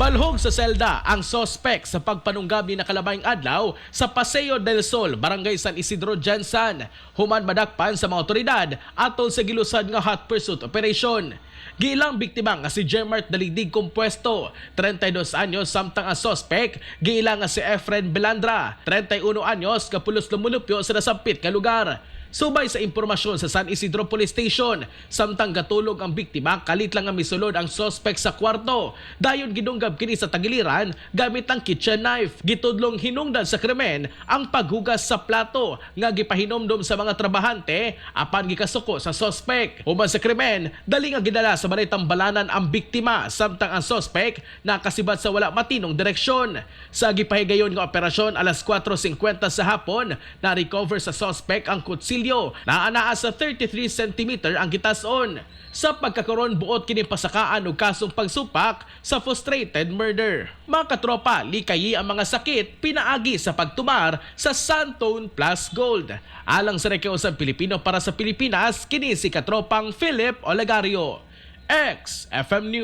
Balhog sa selda ang sospek sa pagpanunggab ni nakalabayng adlaw sa Paseo del Sol, Barangay San Isidro, Gensan. Human madakpan sa mga otoridad atol sa gilusad nga hot pursuit operation. Giilang biktima nga si Jemart Daligdig Compuesto, 32 anyos, samtang ang sospek giila nga si Efren Belandra, 31 anyos, kapulos lumulupyo sa nasampit nga lugar. Subay sa impormasyon sa San Isidro Police Station, samtang gatulog ang biktima, kalit lang nga misulod ang sospek sa kwarto. Dayon gidunggab kini sa tagiliran gamit ang kitchen knife. Gitudlong hinungdan sa krimen ang paghugas sa plato nga gipahinomdom sa mga trabahante apan gikasuko sa sospek. Human sa krimen, dali nga gidala sa balay tambalanan ang biktima samtang ang sospek nakasibat sa wala matinong direksyon. Sa gipahigayon nga operasyon alas 4:50 sa hapon, na-recover sa sospek ang kutsilyo na anaa sa 33 cm ang gitason. Sa pagkakaroon, buot kini pasakaan og kasong pagsupak sa frustrated murder. Mga katropa, likayi ang mga sakit pinaagi sa pagtumar sa Santone Plus Gold. Alang sa Rekyosang Pilipino para sa Pilipinas, kini si katropang Philip Olegario. XFM News.